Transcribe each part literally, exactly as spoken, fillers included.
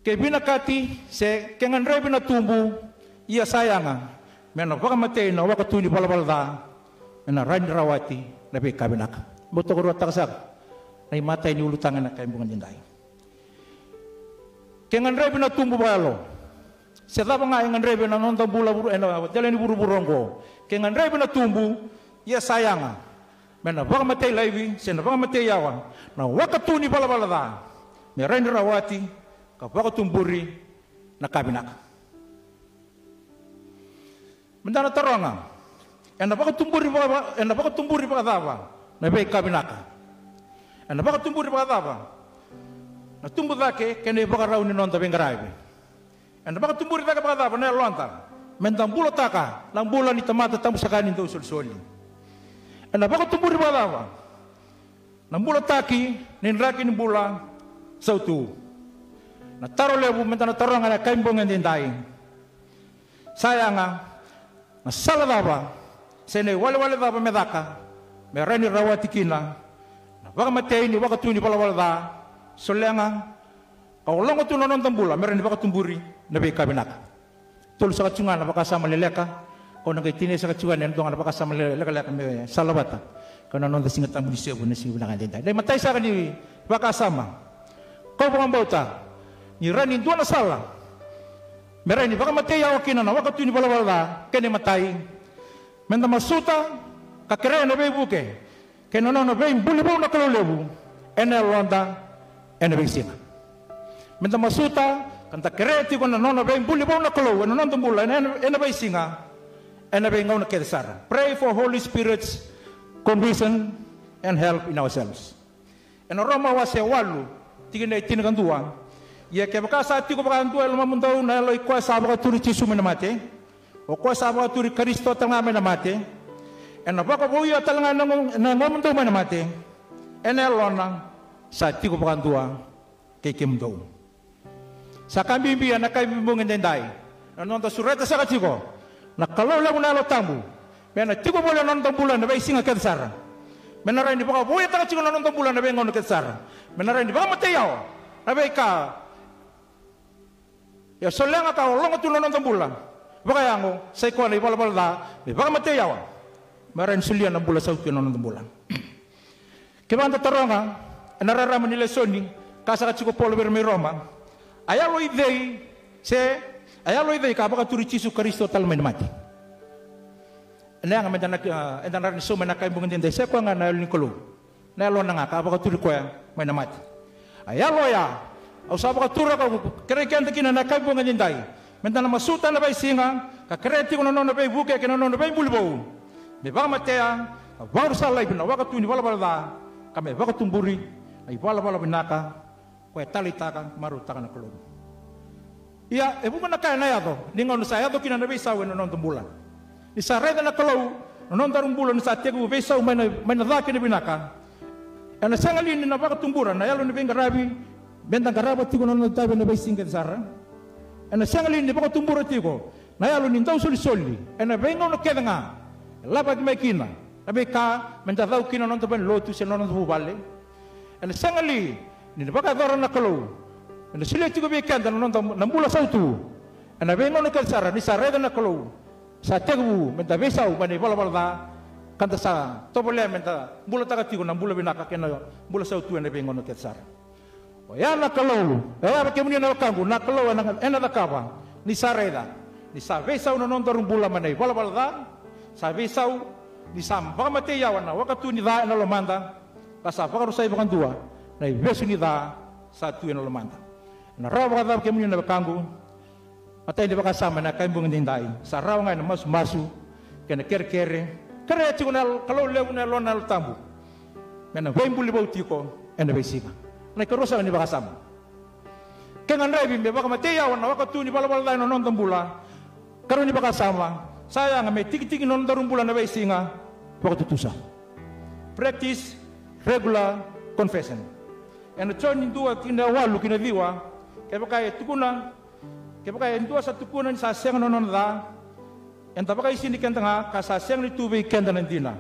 Ke vinakati se ke gadrevi na tubu, ia sa yaga, me na vakamatei na wakatu ni valavala ca, me na rawa ni rawati na veika vinaka. Meu tokaruataka saka na imatai ni ulutaga ena yakavi bogi edaidai. Ke gadrevi na tubu vakayalo, se cava ga e gadrevi ena noda bula vuru, ena dela ni vuravura oqo, ke gadrevi na tubu, ia sa yaga, me na vakamatei laivi se na vakamatei yawa na wakatu ni valavala ca, me rawa ni rawati ka vakatuburi na ka vinaka. Meda na taroga, ena vakatuburi vaka, ena vakatuburi vakacava na veika vinaka? Ena vakatuburi vakacava na tubu cake kei na ivakarau ni noda veiqaravi? Ena vakatuburi cake vakacava na yaloda meda bulataka na bula ni tamata tabu saka ni dausolisoli? Ena vakatuburi vakacava na bulataki ni draki ni bula sautu? Na taro levu meda na taroga ena yakavi bogi edaidai, sa yaga, na sala cava se na iwalewale cava me caka me rawa ni rawati kina na vakamatei ni wakatu ni valavala ca, solega ka ologa tu na noda bula me rawa ni vakatuburi na veika vinaka? Tolu saka tiko ga na vakasama leleka kau na qai tinia saka tiko ga, e dua ga na vakasama le, lekaleka me salavata kei na noda Siga Tabu ni Sevu ena siga vinaka edaidai. Na imatai saka ni vakasama, kau vakabauta ni rawa ni dua na sala me rawa ni vakamatei yawa kina na wakatu ni valavala ca, kei na imatai, meda masuta ka kerea na veivuke kei na nona veibuli vou na Kalou levu ena yaloda ena veisiga. Meda masuta ka da kerea tiko na nona veibuli vou na Kalou ena noda bula ena, ena, ena veisiga, ena veigauna kece sara. Pray for Holy Spirit's conviction and help in ourselves. Ena Roma wase walu, tikina e tinikadua. Ia kevaka sa tiko vakadua e lomamudou na yalo i koya sa vakaturi Jisu mai na mate, o koya sa vakaturi Karisito talega mai na mate, ena vakavouya talega na yago, na yagomudou mai na mate ena yalona sa tiko vakadua kei kemudou. Sa ka bibi ena yakavi bogi edaidai na noda sureta saka tiko na Kalou levu na Yalo Tabu me na tiko voli ena noda bula ena veisiga kece sara, me na rawa ni vakavouyataka tiko na noda bula ena veigauna kece sara, me na rawa ni vakamatei yawa na veika e solega ka ologa tu na noda bula vakayago, sa i koya na ivalavala ca me vakamatei yawa, me rawa ni solia na bula sautu ena noda bula. Kevaka da taroga ena rarama ni lesoni, kaya saka tiko o Paula vei ira mai Roma, a yalo i cei, se a yalo i cei ka vakaturi Jisu Karisito tale mai na mate? Ena yaga meda na, eda na rawa ni sauma ena yakavi bogi edaidai, sa i koya ga na Yalo ni Kalou. Na yalona ga ka vakaturi koya mai na mate. A yalo oya au sa vakatura ka kerei keda kina ena yakavi bogi edaidai, meda na masuta ena veisiga ka kerea tiko na nona veivuke kei na nona veibuli vou, me vakamatea ka vakarusa laivi na wakatu ni valavala ca, ka me vakatuburi na ivalavala vinaka koya e taleitaka, marautaka na Kalou. Ia e vuqa na ka ena yaco ni gauna sa yaco kina na veisau ena noda bula. Ni sa raica na Kalou na nodaru bula ni sa tekivu veisau mai na, mai na ca ki na vinaka, ena sega li ni na vakatubura na yalo ni veiqaravi meda qarava tiko na noda itavi ena veisiga kece sara? Ena sega li ni vakatubura tiko na yalo ni dausolisoli ena veigauna kece ga e lavaki mai kina na veika meda cau kina na noda valenilotu se na noda vuvale? Ena sega li ni na vakayacora na Kalou ena solia tiko vei keda na noda, na bula sautu ena veigauna kece sara, ni sa raica na Kalou sa tekivu meda veisau mai na ivalavala ca, ka da sa tovolea meda bulataka tiko na bula vinaka kei na bula sautu ena veigauna kece sara? Oya na Kalou, oya vei kemuni na wekaqu, na Kalou ena, ena cakava ni sa raica ni sa veisau na nodaru bula mai na ivalavala ca, sa veisau ni sa vakamatei yawa na wakatu ni ca ena lomada, ka sa vakarusai vakadua na ivesu ni ca sa tu ena lomada. Ena rawa vakacava kemuni na wekaqu? Matai ni vakasama ena yakavi bogi edaidai, sa rawa ga ena masumasu kei na kerekere, kerea tiko na Kalou levu na Yalona na Yalo Tabu me na veibuli vou tiko ena veisiga. Na ikarua saka ni vakasama, ke gadrevi me vakamatei yawa na wakatu ni valavala ca ena noda bula, karua ni vakasama, sa yaga me tikitiki na nodaru bula ena veisiga vakatutusa. Practice regular confession. Ena Joni dua, tikina walu ki na ciwa, kevaka e tukuna, kevaka e dua sa tukuna ni sa sega na nona ca, eda vakaisini keda ga ka sa sega ni tu vei keda na dina.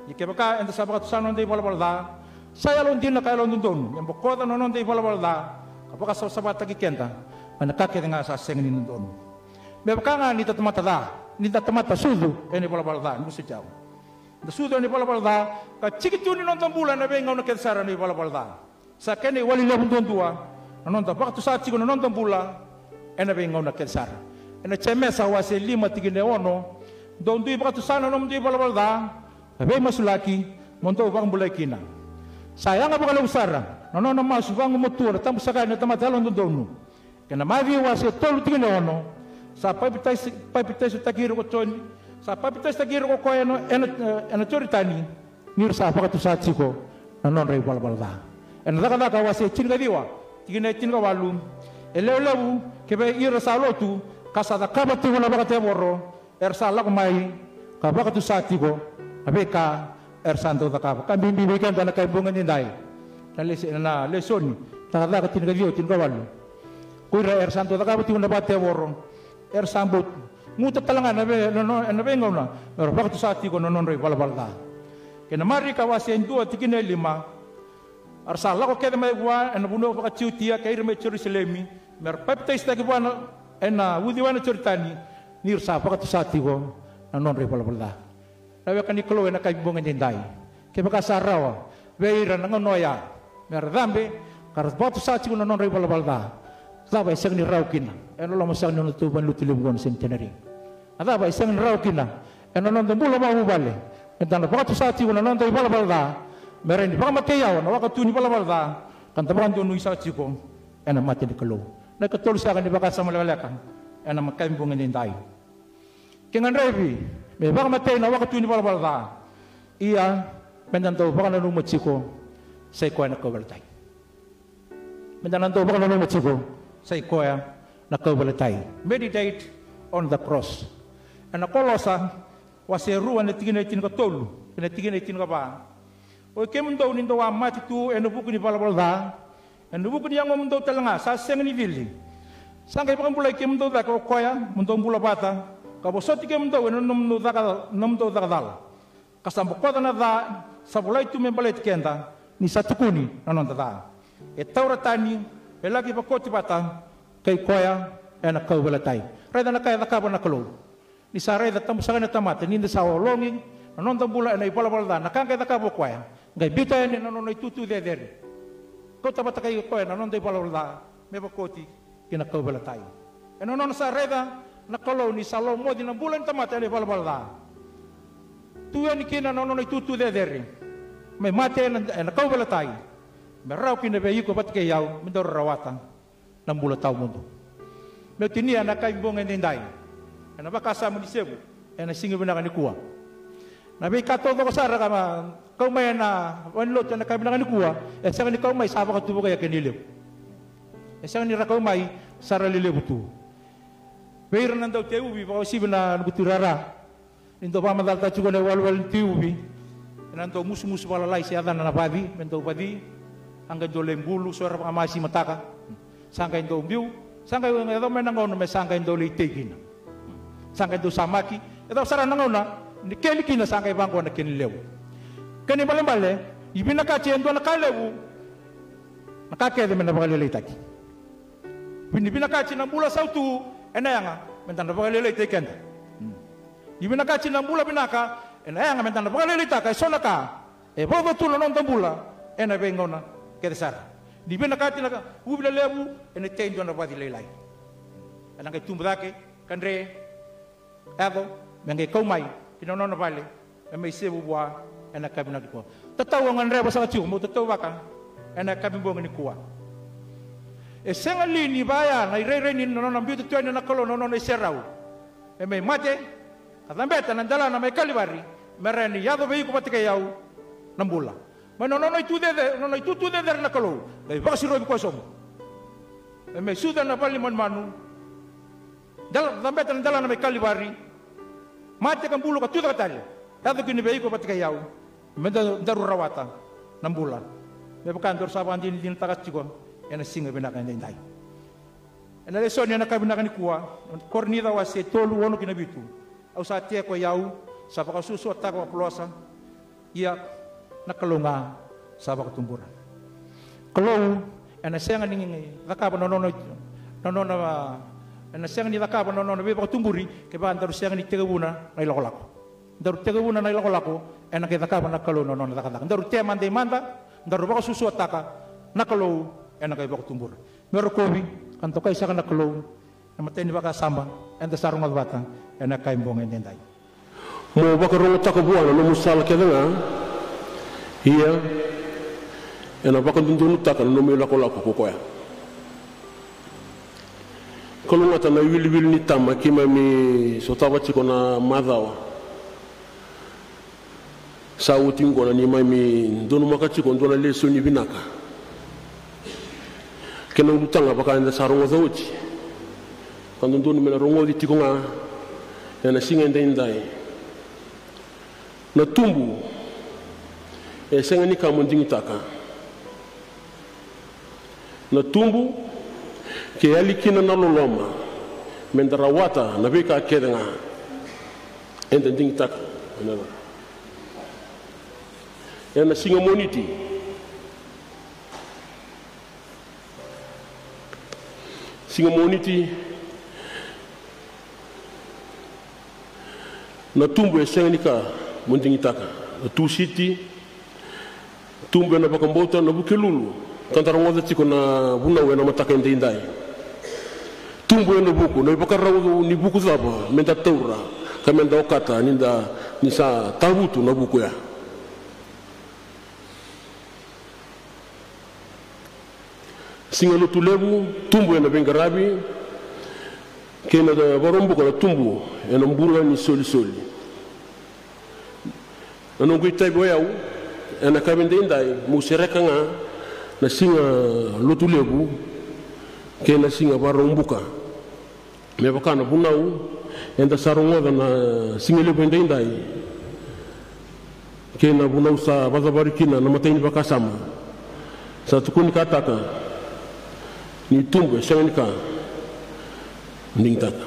Ia kevaka eda sa vakatusa na noda ivalavala ca, sa yalodina ka yalododonu me bokoca na noda ivalavala ca ka vakasavasavataki keda Mai na ka kece ga sa sega ni dodonu. Me vaka ga ni da tamata ca, ni da tamata sucu ena ivalavala ca, ni vosoti au. Da sucu ena ivalavala ca, ka tiki tu ni noda bula ena veigauna kece sara ena ivalavala ca. Sa kena iwali levu duadua na noda vakatusa tiko na noda bula ena veigauna kece sara. Ena Jemesa wase lima tikina e ono, dou dui vakatusa na nomudou ivalavala ca, ka veimasulaki, mo dou vakabulai kina. Sa yaga vakalevu sara na nona masu vagumatua na tabu saka ni tamata yalododonu. Kei na Maciu wase tolu tikina e ono, sa papitaiso, papitaisotaki ira ko Joni, sa papitaisotaki ira ko koya ena, ena, ena Joritani, ni ra sa vakatusa tiko na nodra ivalavala ca. Ena Cakacaka wase tinikaciwa tikina e tinikawalu, e lewe levu kei vei ira sa lotu ka sa cakava tiko na vakatevoro, era sa lako mai ka vakatusa tiko na veika era sa dau cakava. Ka bibi vei keda na kai bogi edaidai, na lesi, na lesoni, Cakacaka tinikaciwa tinikawalu. Ko ira era sa dau cakava tiko na vakatevoro, era sa bau guta tale ga na vei, na, na, na veigauna era vakatusa tiko na nodra ivalavala ca. Kei na Marika wase dua tikina e lima, era sa lako kece mai vua ena vanua vakaJutia kei ira mai Jerusalemi, me ra papitaisotaki vua ena, ena uciwai na Joritani, ni ra sa vakatusa tiko na nodra ivalavala ca. Na weka ni Kalou ena kai bogi edaidai, kevaka sa rawa vei ira na gauna oya me ra cabe ka ra vakatusa tiko na nodra ivalavala ca, cava e sega ni rawa kina ena loma saka ni nodatou valenilotu levu qo na Centenary? Na cava e sega ni rawa kina ena noda bula vakavuvale, me da na vakatusa tiko na noda ivalavala ca, me rawa ni vakamatei yawa na wakatu ni valavala ca, ka da vakadonui saka tiko ena mata ni Kalou? Na ikatolu saka ni vakasama lekaleka ena makai bogi edaidai. Ke gadrevi me vakamatei na wakatu ni valavala ca, ia me da dau vakananuma tiko, sa i koya na kauveilatai. Me da na dau vakananuma tiko, sa i koya na kauveilatai. Meditate on the cross. Ena Kolosa wase rua na tikina e tinikatolu kei na tikina e tinikava. Oi kemudou ni dou a mate tu ena vuku ni valavala ca, ena vuku ni yagomudou tale ga sa sega ni cili, sa qai vakabulai kemudou cake o koya mo dou bula vata, ka vosoti kemudou ena nomudou caka, nomudou caka cala. Ka sa bokoca na ca sa volai tu me baleti keda, ni sa tukuni na noda ca. E taura tani, e laki vakoti vata kei koya ena kauveilatai. Raica na ka e cakava na Kalou. Ni sa raica tabu saka na tamata ni da sa ologi na noda bula ena ivalavala ca, na ka qai cakava o koya, qai biuta yani na nona itutu cecere. Kauta vata kei koya na noda ivalavala ca me vakoti ki na kauveilatai. Ena nona sa raica na Kalou ni sa lomoci na bula ni tamata ena ivalavala ca, tu yani kina na nona itutu cecere, me mate ena, ena kauveilatai, me rawa kina vei iko vata kei au me daru rawata na bula tawamudu. Meu tinia na kai bogi edaidai ena vakasama ni sevu ena siga vinaka nikua. Na veika taucoko sara ka ma kau mai ena valenilotu ena kai vinaka nikua, e sega ni kau mai sa vakatubu kei kena ilevu. E sega ni ra kau mai sa ra lelevu tu. Vei ira na dau tei uvi, vakauasivi na noqu tuirara, ni dau vakamacalataka tiko na iwalewale ni tei uvi, ena dau musumusu vakalalai se yacana na vaci, me dau vaci, sa qai dau lai bulu, so era vakamasi mataka, sa qai dau biu, sa qai yaco mai na gauna me sa qai dau lai tei kina. Sa qai dau samaki, e cava sara na gauna ni keli kina sa qai vaqo na kena levu. Kena ibalebale, ni vinakati e dua na ka levu, na ka kece me na vakalailaitaki. Ni vinakati na bula sautu, ena yaga me da na vakalailaitaki keda. Ni vinakati na bula vinaka, ena yaga me da na vakalailaitaka eso na ka e vauca tu na noda bula ena veigauna kece sara. Ni vinakati na ka uvi lelevu, ena tei dua na vaci lailai. Ena qai tubu cake, ka dre, yaco me qai kau mai ki na nona vale, me mai sevu vua ena yakavi vinaka nikua. Tatau au gadreva saka tiko meu tatauvaka ena yakavi bogi nikua. E sega li ni vaya na irairai ni nona biuta tu yani na Kalou na nona iserau, me mai mate ka cabeta na delana mai Kalivari, me rawa ni yaco vei iko vata kei au na bula. Mai na nona itu cece, nona itutu cecere na Kalou, qai vakasirovi koya sobu, me mai sucu ena vale ni manumanu, dela, cabeta na delana mai Kalivari, mate ka bulu ka tucake tale, yaco kina vei iko vata kei au, me da, daru rawata na bula, me vaka daru sa vakadinadinataka tiko ena siga vinaka edaidai. Ena lesoni ena yakavi vinaka nikua, Korinica wase tolu, ono ki na vitu. Au sa tea ko i au, sa vakasuasuataka vakapolosa, ia na Kalou ga sa vakatubura. Kalou ena sega ni cakava na nona, Na nona, ena sega ni cakava na nona veivakatuburi kevaka daru sega ni tekivuna na ilakolako. Daru tekivuna na ilakolako, ena qai cakava na Kalou na nona cakacaka. Daru tea mada i mada, daru vakasuasuataka na Kalou, ena qai vakatubura. Me rokovi ka dokai saka na Kalou na imatai ni vakasama eda sa rogoca vata ena yakavi bogi edaidai. Mo vakarogotaka vua na nomu sala kece ga, ia ena vakadodonutaka na nomu ilakolako ko koya. Kalougata na iwiliwili ni tama keimami sotava tiko na macawa sa oti oqo, na neimami donumaka tiko dua na lesoni vinaka. Kena ulutaga vaka eda sa rogoca oti, ka dodonu me na rogoci tiko ga ena siga edaidai. Na tubu e sega ni ka mo digitaka. Na tubu ke yali kina na loloma me da rawata na veika kece ga eda digitaka. Ena siga Moniti, siga Moniti, na tubu e sega ni ka mo digitaka. Na Tusiti, tubu ena vakabauta, na Vukelulu, ka da rogoca tiko na vunau ena mataka edaidai. Tubu ena vuku, na ivakarau ni vuku cava me da taura ka me da okata ni da, ni sa tavutu na vuku ya. Siga Lotulevu, tubu ena veiqaravi kei na Vakaraubuka, na tubu ena bula ni solisoli. Na noqu itavi o yau ena yakavi edaidai, meu sereka ga na Siga Lotulevu kei na Siga Vakaraubuka. Me vaka na vunau eda sa rogoca na sigalevu edaidai kei na vunau sa vacavari kina na imatai ni vakasama, sa tukunikataka ni tubu e sega ni ka digitaka.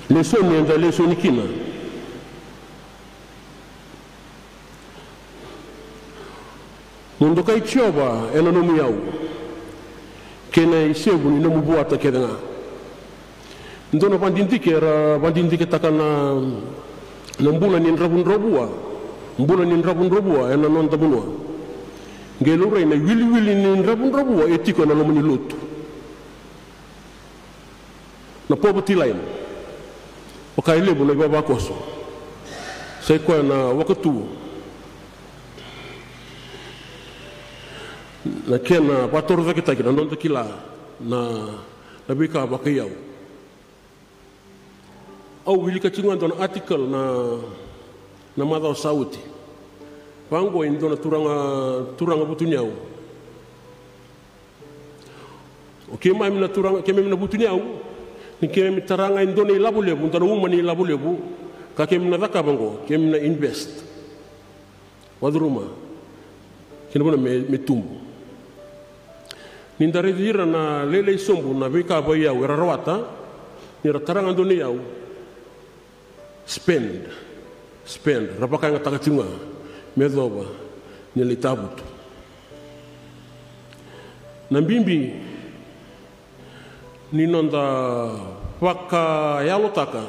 Lesoni eda lesoni kina. Mo dokai Jiova ena nomu iyau kei na isevu ni nomu vuata kece ga. Dua na vadidike era vadidiketaka na, na bula ni dravudravua, bula ni dravudravua ena noda vanua. Qai laurai na iwiliwili ni dravudravua e tiko ena loma ni lotu. Na poverty line, vaka e levu na ivavakoso. Sa i koya na wakatu na kena vatorocaketaki na noda kila na, na veika vakaiyau. Au wilika tiko ga dua na article na, na macawa sa oti. Vaqo e dua na turaga, turaga vutuniyau. O keimami na turaga, keimami na vutuniyau, ni keimami tara ga e dua na ilavo levu, dua na uma ni ilavo levu, ka keimami na cakava oqo, keimami na invest. Vacuruma kina vanua me, me tubu. Ni da raici ira na lailai sobu na veika vakaiyau era rawata, ni ra tara ga dua na iyau, spend, spend, ra vakayagataka tiko ga me yacova ni lai tavutu. Na bibi ni noda vakayalotaka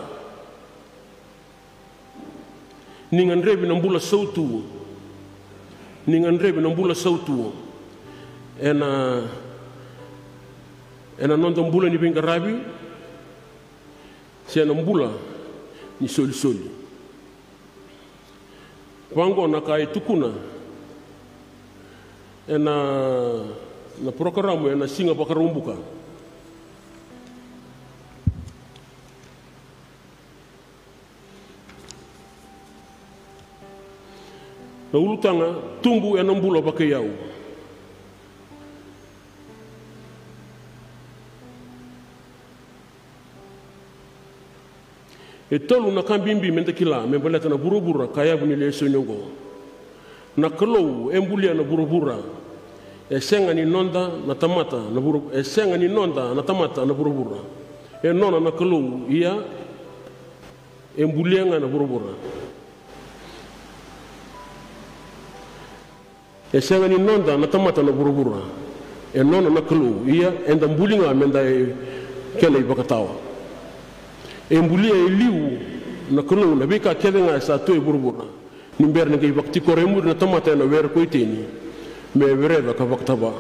ni gadrevi na bula sautu, ni gadrevi na bula sautu ena, ena noda bula ni veiqaravi, se na bula ni solisoli. Vaqo na ka e tukuna ena, na porokaramu ena Siga Vakaraubuka. Na ulutaga, tubu ena bula vakaiyau. E tolu na ka bibi me da kila me baleta na vuravura ka yavu ni lesoni oqo. Na Kalou e bulia na vuravura. E sega ni noda na tamata na vura, e sega ni noda na tamata na vuravura. E nona na Kalou, ia e bulia ga na vuravura. E sega ni noda na tamata na vuravura. E nona na Kalou, ia eda buli ga meda e kena ivakatawa. E bulia e liu na Kalou na veika kece ga e sa tu e vuravura. Ni bera ni qai vakatikora e muri na tamata ena were ko Iteni me vereva ka vakatava.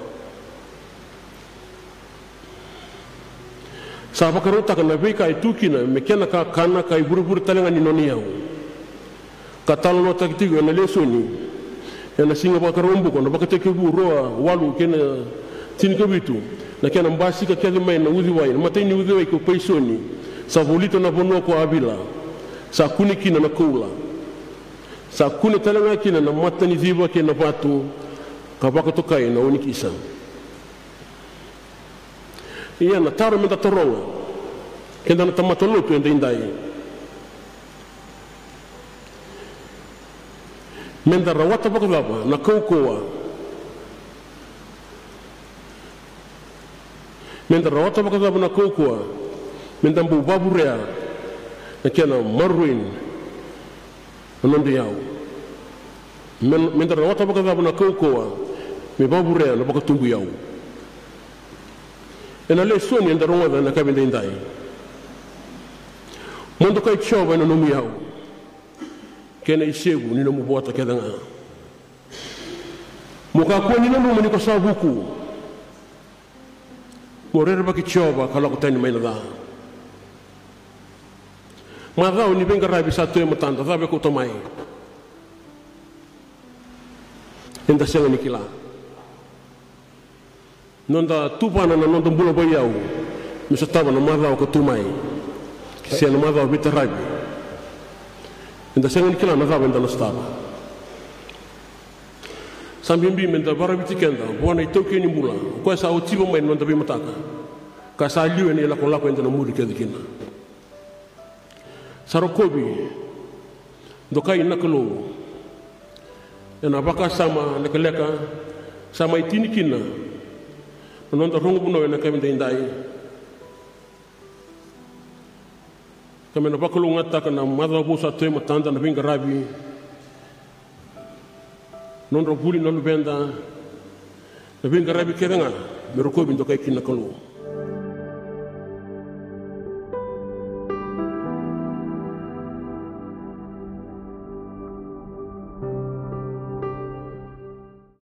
Sa vakarautaka na veika e tu kina me kena kakana ka ivurevure tale ga ni nona iyau. Ka talanoataki tiko ena lesoni ena siga Vakaraubuka na Vakatekivu rua, walu kei na tinikavitu, na kena basika kece mai na uciwai, na matai ni uciwai ko Paisoni, sa volita na vanua ko Avila, sa kune kina na koula. Sa kune tale ga kina na mataniciva kei na vatu, ka vakatokai na onikisa. Ia na taro meda taroga, keda na tamata lotu edaidai. Meda rawata vakacava na kaukauwa? Meda rawata vakacava na kaukauwa? Meda bau vavurea na kena maroroi na noda iyau. Me-, meda rawata vakacava na kaukauwa me vavurea na vakatubu iyau? Ena lesoni eda rogoca ena yakavi edaidai. Mo dokai Jiova ena nomu iyau, kei na isevu ni nomu vota kece ga. Mo kakua ni nanuma ni ko sa vuku. Mo rerevaki Jiova ka lako tani mai na ca. Macawa ni veiqaravi sa tu e matada, cava e kauta mai? Eda sega ni kila. Noda tuvana na noda bula vaiyau me sotava na macawa ka tu mai, se na macawa veitaravi. Eda sega ni kila na cava eda na sotava. Sa bibi meda varaviti keda vua na iTaukei ni bula, o koya sa otiva mai na noda veimataka, ka sa liu ena ilakolako eda na muri kece kina. Sa rokovi, dokai na Kalou. Ena vakasama lekaleka sa mai tini kina na noda rogo vunau ena yakavi edaidai. Ka me na vakalougatataka na macawa vou sa tu e matada, na veiqaravi, nodra vuli na luveda, na veiqaravi kece ga me rokovi, dokai kina na Kalou.